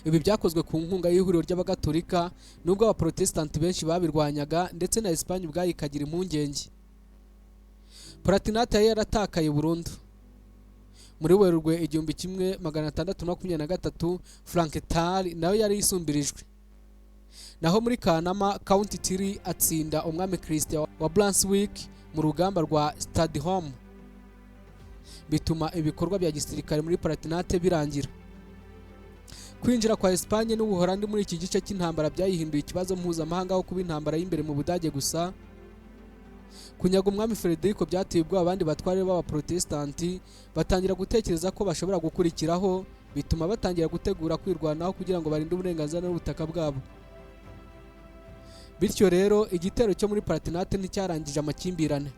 Ibi byakozwe ku nkunga y'ihuriro ry'Abagatolika, nubwo abaprotesitanti benshi babirwanyaga, ndetse na Espagne ubwayo ikagira impungenge. Palatinate yari yaratakaye burundu. Muri Werurwe 1623, Frankenthal nayo yari isumbirijwe. Naho muri Kanama, Count Tilly atsinda umwami Christian wa Brunswick mu rugamba rwa Stadholm, bituma ibikorwa bya gisirikare muri Palatinate birangira. Kwinjira kwa Espagne n'Ubuholandi muri iki gice cy'intambara byayihinduye ikibazo mpuzamahanga aho kuba intambara y'imbere mu Budage gusa. Kunyaga umwami Federico byateye ubwoba abandi batware b'abaprotesitanti, batangira gutekereza ko bashobora gukurikiraho, bituma batangira gutegura kwirwanaho kugira ngo barinde uburenganzira n'ubutaka bwabo. Bityo rero, igitero cyo muri Palatinate nticyarangije amakimbirane,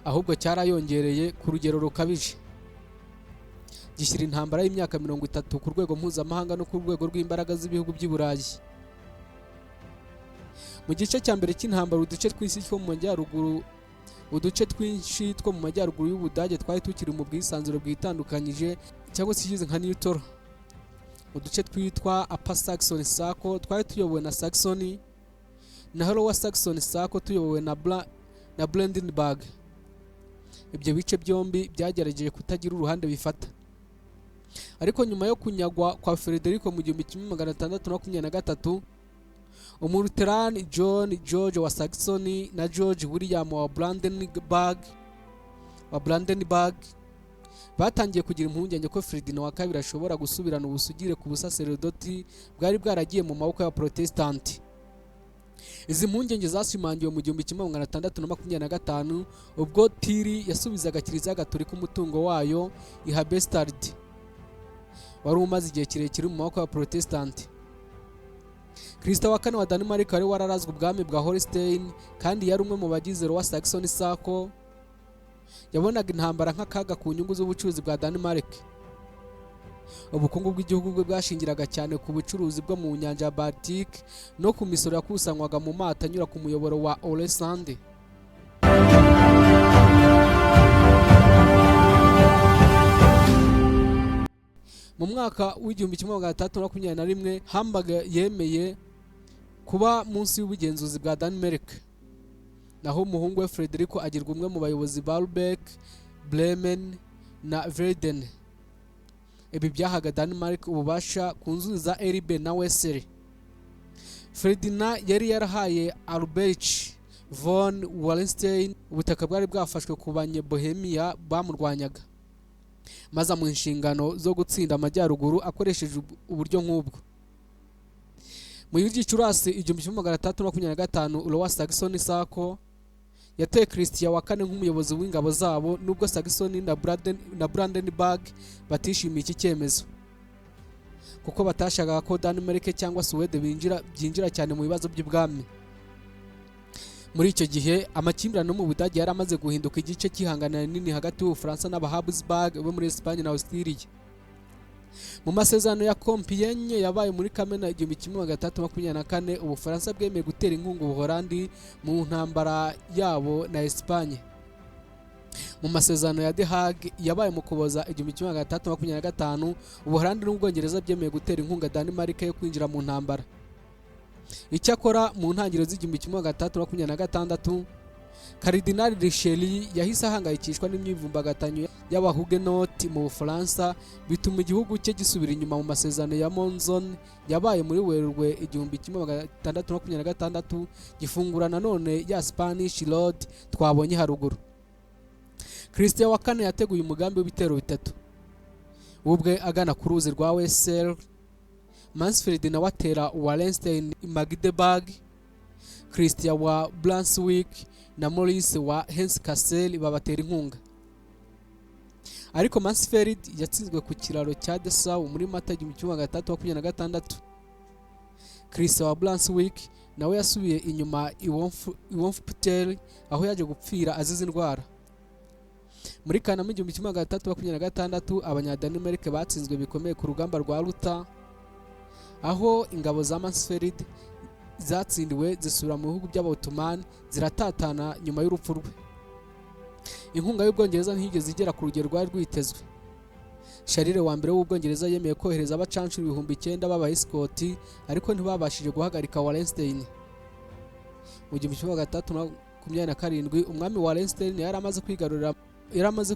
ahubwo cyarayongereye ku rugero rukabije, gishyira intambara y'imyaka 30 ku rwego mpuzamahanga no ku rwego rw'imbaraga z'ibihugu by'i Burayi. Mu gice cya mbere cy'intambara, uduce twinshi two mu majyaruguru y'Ubudage twari tukiri mu bwisanzure bwitandukanyije cyangwa se ikizwi nka neutral. Uduce twitwa Upper Saxony Circle twari tuyobowe na Saxony, naho Lower Saxony Circle tuyobowe na Brandenburg. Ibyo bice byombi byagerageje kutagira uruhande bifata. Ariko nyuma yo kunyagwa kwa Federico mu 1623, Umuluterani John George wa Saxony na George William wa Brandenburg batangiye kugira impungenge ko Ferdinand wa kabiri ashobora gusubirana ubusugire ku busaseredoti bwari bwaragiye mu maboko y'abaprotestanti. Izi mpungenge zashimangiwe mu 1625, ubwo Tilly yasubizaga Kiliziya Gatolika umutungo wayo iha Bestard wari umaze igihe kirekire mu maboko y'abaprotestanti. Christian wa kane wa Denmark wari wararazwe ubwami bwa Holstein kandi yari umwe mu bagize Lower Saxony Circle, yabonaga intambara nk'akaga ku nyungu z'ubucuruzi bwa Denmark. Ubukungu bw'igihugu bwe bwashingiraga cyane ku bucuruzi bwo mu nyanja ya Baltic no ku misoro yakusanywaga mu mato anyura ku muyoboro wa Oresande. Mu mwaka w'1621, Hamburg yemeye kuba munsi y'ubugenzuzi bwa Denmark, naho umuhungu we Frederico agirwa umwe mu bayobozi ba Lübeck, Bremen na Verden. Ibi byahaga Denmark ububasha ku nzuzi za Elbe na Weser. Ferdinand yari yarahaye Albrecht von Wallenstein ubutaka bwari bwafashwe ku Banyebohemia bamurwanyaga, maze amuha inshingano zo gutsinda amajyaruguru akoresheje uburyo nk'ubwo. Muri Gicurasi 1625, Lower Saxony Circle yateye Christian wa kane nk'umuyobozi w'ingabo zabo, nubwo Saxony na Brandenburg batishimiye iki cyemezo kuko batashakaga ko Denmark cyangwa Suwede byinjira cyane mu bibazo by'ubwami. Muri icyo gihe, amakimbirane no mu Budage yari amaze guhinduka igice cy'ihanganira rinini hagati y'Ubufaransa n'Abahabsburg bo muri Espagne na Austria. Mu masezerano ya Compiègne yabaye muri Kamena 1624, Ubufaransa bwemeye gutera inkunga Ubuholandi mu ntambara yabo na Espagne. Mu masezerano ya The Hague yabaye mu Kuboza 1625, Ubuholandi n'Ubwongereza byemeye gutera inkunga Denmark yo kwinjira mu ntambara. Icyakora, mu ntangiriro z'1626, Karidinali Richelieu yahise ahangayikishwa n'imyivumbagatanyo y'Abahugenoti mu Bufaransa, bituma igihugu cye gisubira inyuma mu masezerano ya Monzon yabaye muri Werurwe 1626, gifungura nanone ya Spanish Road twabonye haruguru. Christian wa kane yateguye umugambi w'ibitero bitatu, we ubwe agana ku ruzi rwa Weser, Mansfeld nawe atera Wallenstein i Magdeburg, Christian wa Brunswick na Maurice wa Hesse-Kassel babatera inkunga. Ariko Mansfeld yatsinzwe ku kiraro cya Dessau muri Mata 1626. Christian wa Brunswick nawe yasubiye inyuma i Wolfenbüttel, aho yaje gupfira azize indwara. Muri Kanama 1626, Abanyadanimarike batsinzwe bikomeye ku rugamba rwa Lutter, aho ingabo za Mansfeld zatsindiwe zisubira mu bihugu by'Abaotomani ziratatana nyuma y'urupfu rwe. Inkunga y'Ubwongereza ntiyigeze igera ku rugero rwari rwitezwe. Charles wa mbere w'Ubwongereza yemeye kohereza abacanshuro 9000 b'Abaesikoti, ariko ntibabashije guhagarika Wallenstein. Mu 1627, umwami Wallenstein yari amaze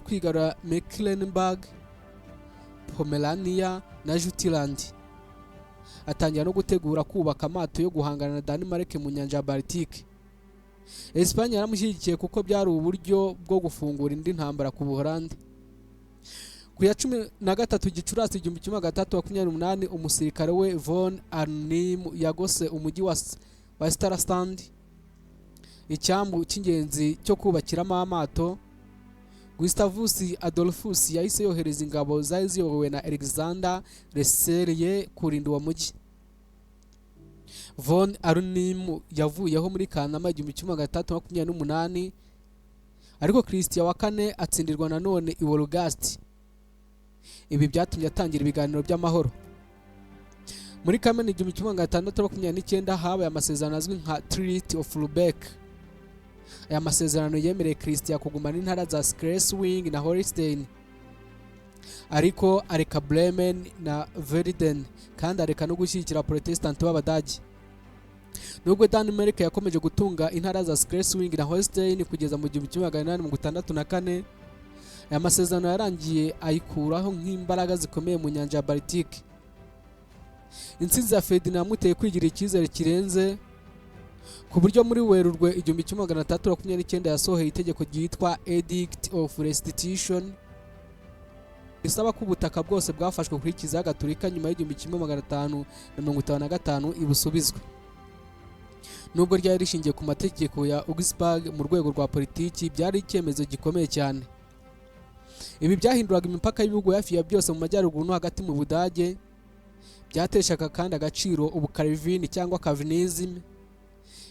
kwigarurira Mecklenburg, Pomerania na Jutland, atangira no gutegura kubaka amato yo guhangana na Denmark mu nyanja ya Baltique. Espagne yaramushyigikiye kuko byari uburyo bwo gufungura indi ntambara ku Buholandi. Ku ya 13 Gicurasi 1628, umusirikare we von Arnim yagose umujyi wa Stralsund, icyambu cy'ingenzi cyo kubakiramo amato. Gustavus Adolphus yahise yohereza ingabo zari ziyobowe na Alexander Le kurinda uwo mujyi. Von Arnim yavuyeho muri Kanama 1628, ariko Christian wa kane atsindirwa nanone i Wolgast. Ibi byatumye atangira ibiganiro by'amahoro. Muri Kamena 1629, habaye amasezerano azwi nka Treaty of Lübeck. Aya masezerano yemereye Christian kugumana intara za Schleswig na Holstein, ariko areka Bremen na Verden, kandi areka no gushyigikira Protestant b'Abadage. Nubwo Denmark yakomeje gutunga intara za Schleswig na Holstein kugeza mu 1864, aya masezerano yarangiye ayikuraho nk'imbaraga zikomeye mu nyanja ya Baltique. Intsinzi ya Ferdinand yamuteye kwigirira icyizere kirenze, ku buryo muri Werurwe 1629 yasohoye itegeko ryitwa Edict of Restitution, risaba ko ubutaka bwose bwafashwe kuri Kiliziya Gatolika nyuma y'1555 ibusubizwe. Nubwo ryari rishingiye ku mategeko ya Augsburg, mu rwego rwa politiki byari icyemezo gikomeye cyane. Ibi byahinduraga imipaka y'ibihugu hafi ya byose mu majyaruguru no hagati mu Budage. Byateshaga kandi agaciro ubukalvini cyangwa Calvinism.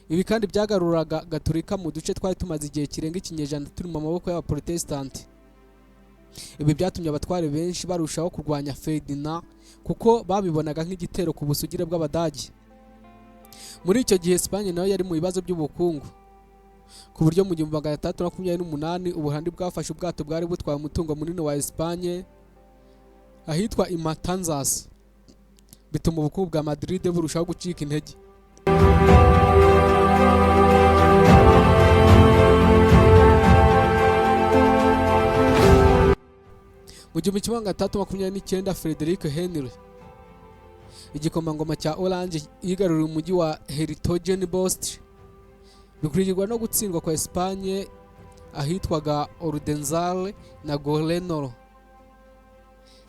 Ibi kandi byagaruraga Gatolika mu duce twari tumaze igihe kirenga ikinyejana turi mu maboko y'Abaprotestanti. Ibi byatumye abatware benshi barushaho kurwanya Ferdinand, kuko babibonaga nk'igitero ku busugire bw'Abadage. Muri icyo gihe, Espagne nayo yari mu bibazo by'ubukungu, ku buryo mu 1628 Ubuholandi bwafashe ubwato bwari butwaye umutungo munini wa Espagne ahitwa i Matanzas, bituma ubukungu bwa Madrid burushaho gucika intege. Mu 1629, Frederick Henry, igikomangoma cya Orange, yigaruriye umujyi wa Hertogenbosch, bikurikirwa no gutsindwa kwa Espagne ahitwaga Oldenzaal na Gorenlo.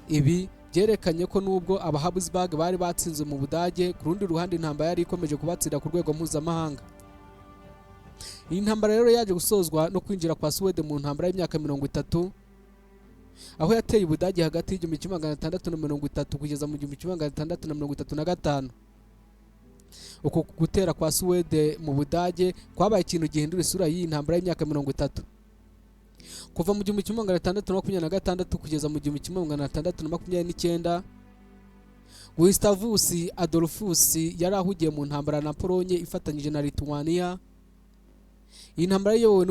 Ibi byerekanye ko nubwo aba Habsburg bari batsinze mu Budage, ku rundi ruhande intambara yari ikomeje kubatsinda ku rwego mpuzamahanga. Iyi ntambara rero yaje gusozwa no kwinjira kwa Suwede mu ntambara y'imyaka 30, aho yateye Ubudage hagati y'1630 kugeza mu 1635. Uku gutera kwa Suwede mu Budage kwabaye ikintu gihindura isura y'iyi ntambara y'imyaka 30. Kuva mu 1626 kugeza mu 1629, Gustavus Adolphus yari ahugiye mu ntambara na Polonye ifatanyije na Lithuania. Iyi ntambara iyobowe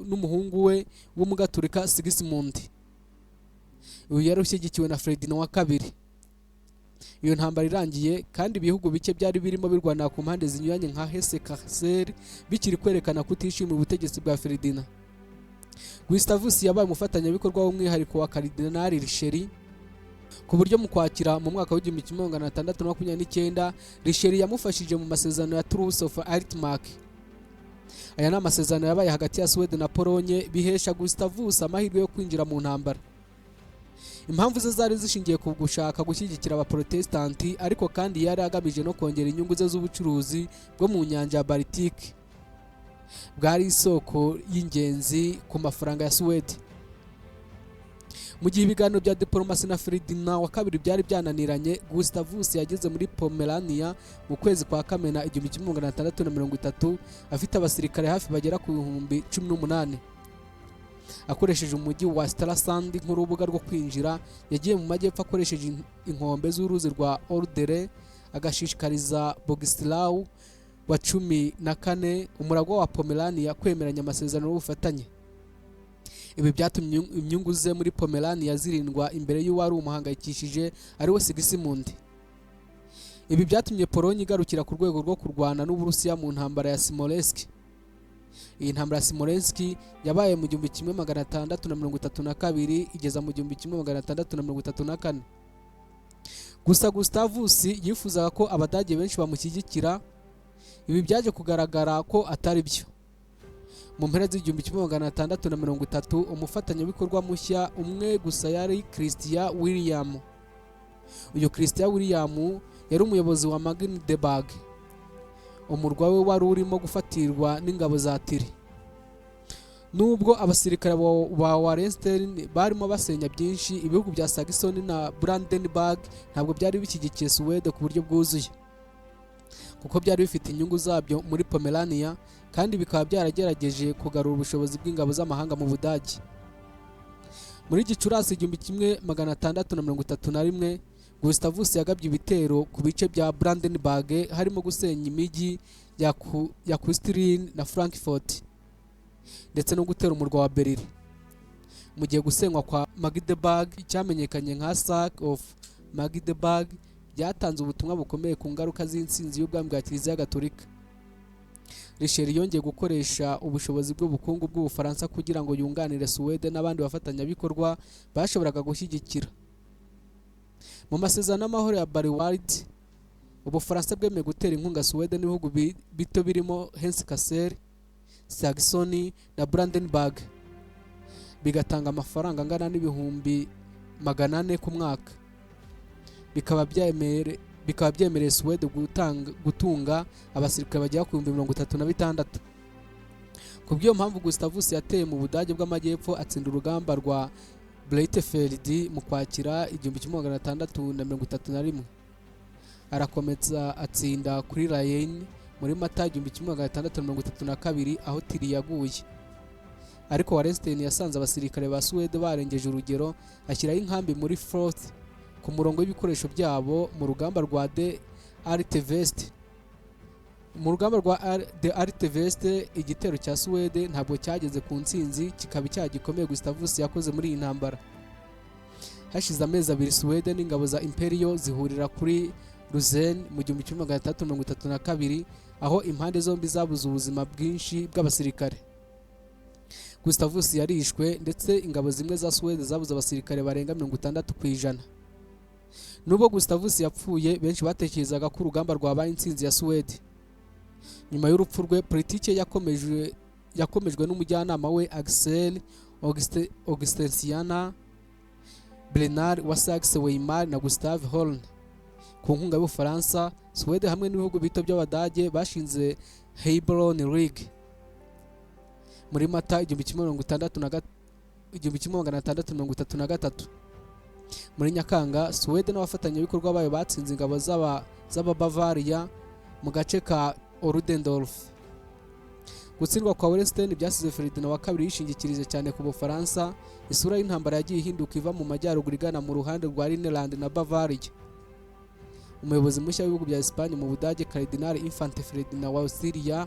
n'umuhungu we w'umugaturika Sigismund. Uyu yari ushyigikiwe na Ferdinand wa kabiri. Iyo ntambara irangiye kandi, ibihugu bike byari birimo birwanira ku mpande zinyuranye nka Hesse Kassel bikiri kwerekana kutishimira ubutegetsi bwa Ferdinand. Gustavus yabaye umufatanyabikorwa w'umwihariko wa Karidinali Richelieu, ku buryo mu Kwakira mu mwaka w'1629 Richelieu yamufashije mu masezerano ya Truce of Altmark. Aya ni amasezerano yabaye hagati ya Suwede na Polonye, bihesha Gustavus amahirwe yo kwinjira mu ntambara. Impamvu ze zari zishingiye ku gushaka gushyigikira Abaprotestanti, ariko kandi yari agamije no kongera inyungu ze z'ubucuruzi bwo mu nyanja ya Baltique, bwari isoko y'ingenzi ku mafaranga ya Suwede. Mu gihe ibiganiro bya diporomasi na Ferdinand wa kabiri byari byananiranye, Gustavus yageze muri Pomerania mu kwezi kwa Kamena 1630, afite abasirikare hafi bagera ku 18,000. Akoresheje umujyi wa Stralsund nk'urubuga rwo kwinjira, yagiye mu majyepfo akoresheje inkombe z'uruzi rwa Oder, agashishikariza Bogislaw wa 14, umuragwa wa Pomerania, kwemeranya amasezerano y'ubufatanye. Ibi byatumye inyungu ze muri Pomerania zirindwa imbere y'uwari umuhangayikishije, ariwe Sigismund. Ibi byatumye Polonye igarukira ku rwego rwo kurwana n'Uburusiya mu ntambara ya Smolensk. Iyi ntambara ya Smolensk yabaye mu 1632 igeza mu 1634. Gusa Gustavus yifuzaga ko Abadage benshi bamushyigikira. Ibi byaje kugaragara ko atari byo. Mu mpera z'1630, umufatanyabikorwa mushya umwe gusa yari Christian William. Uyu Christian William yari umuyobozi wa Magdeburg, umurwa we wari urimo gufatirwa n'ingabo za Tiri. Nubwo abasirikare ba Wallenstein barimo basenya byinshi, ibihugu bya Saxony na Brandenburg ntabwo byari bishyigikiye Suwede ku buryo bwuzuye, kuko byari bifite inyungu zabyo muri Pomerania, kandi bikaba byaragerageje kugarura ubushobozi bw'ingabo z'amahanga mu Budage. Muri Gicurasi 1631, Gustavus yagabye ibitero ku bice bya Brandenburg, harimo gusenya imijyi ya Küstrin na Frankfurt ndetse no gutera umurwa wa Berlin, mu gihe gusenywa kwa Magdeburg, cyamenyekanye nka Sack of Magdeburg, byatanze ubutumwa bukomeye ku ngaruka z'intsinzi y'ubwami bwa Kiliziya Gatolika. Richelieu yongeye gukoresha ubushobozi bw'ubukungu bw'Ubufaransa kugira ngo yunganire Suwede n'abandi bafatanyabikorwa bashoboraga gushyigikira. Mu masezerano y'amahoro ya Bariward, Ubufaransa bwemeye gutera inkunga Suwede n'ibihugu bito birimo Hesse Kassel, Saxony na Brandenburg, bigatanga amafaranga angana n'400,000 ku mwaka, bikaba byemereye Suwede gutunga abasirikare bagera ku 36,000. Ku bw'iyo mpamvu, Gustavus yateye mu Budage bw'Amajyepfo, atsinda urugamba rwa Breitenfeld mu Kwakira 1631, arakomeza atsinda kuri Rayen muri Mata 1632, aho Tiri yaguye. Ariko Wallenstein yasanze abasirikare ba Suwede barengeje urugero, ashyiraho inkambi muri Fürth ku murongo w'ibikoresho byabo mu rugamba rwa De Alte Veste. Mu rugamba rwa De Alte Veste, igitero cya Suwede ntabwo cyageze ku ntsinzi, kikaba icyaha gikomeye Gustavus yakoze muri iyi ntambara. Hashize amezi 2, Suwede n'ingabo za Imperial zihurira kuri Lutzen mu 1632, aho impande zombi zabuze ubuzima bwinshi bw'abasirikare. Gustavus yarishwe, ndetse ingabo zimwe za Suwede zabuze abasirikare barenga 60%. Nubwo Gustavus yapfuye, benshi batekerezaga ko urugamba rwabaye intsinzi ya Suwede. Nyuma y'urupfu rwe, politiki ye yakomejwe n'umujyanama we Axel Oxenstierna, Bernard wa Saxe Weimar na Gustav Horn. Ku nkunga y'Ubufaransa, Suwede hamwe n'ibihugu bito by'Abadage bashinze Heilbronn League muri Mata 1633. Muri Nyakanga, Suwede n'abafatanyabikorwa bayo batsinze ingabo z'Ababavariya mu gace ka Oldendorf. Gutsindwa kwa Wallenstein byasize Ferdinand wa kabiri yishingikirije cyane ku Bufaransa. Isura y'intambara yagiye ihinduka, iva mu majyaruguru igana mu ruhande rwa Rhineland na Bavaria. Umuyobozi mushya w'ibihugu bya Espagne mu Budage, Cardinal Infante Ferdinand wa Austria,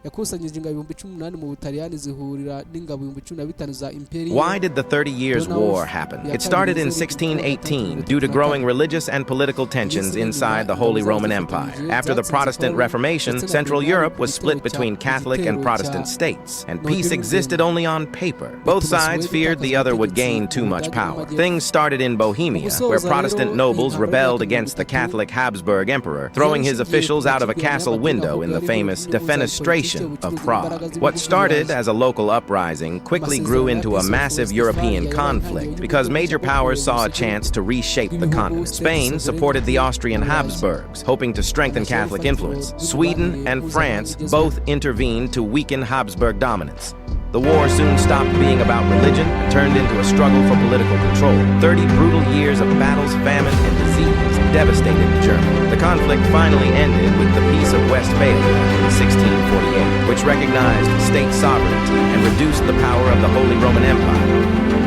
yakusanyije ingabo 18,000 mu Butaliyani, zihurira n'ingabo 15,000 za Imperial. Why did the 30 Years' War happen? It started in 1618 due to growing religious and political tensions inside the Holy Roman Empire. After the Protestant Reformation, Central Europe was split between Catholic and Protestant states, and peace existed only on paper. Both sides feared the other would gain too much power. Things started in Bohemia, where Protestant nobles rebelled against the Catholic Habsburg emperor, throwing his officials out of a castle window in the famous defenestration of Prague. What started as a local uprising quickly grew into a massive European conflict because major powers saw a chance to reshape the continent. Spain supported the Austrian Habsburgs, hoping to strengthen Catholic influence. Sweden and France both intervened to weaken Habsburg dominance. The war soon stopped being about religion and turned into a struggle for political control. 30 brutal years of battles, famine, and disease devastated Germany. The conflict finally ended with the Peace of Westphalia in 1648, which recognized state sovereignty and reduced the power of the Holy Roman Empire.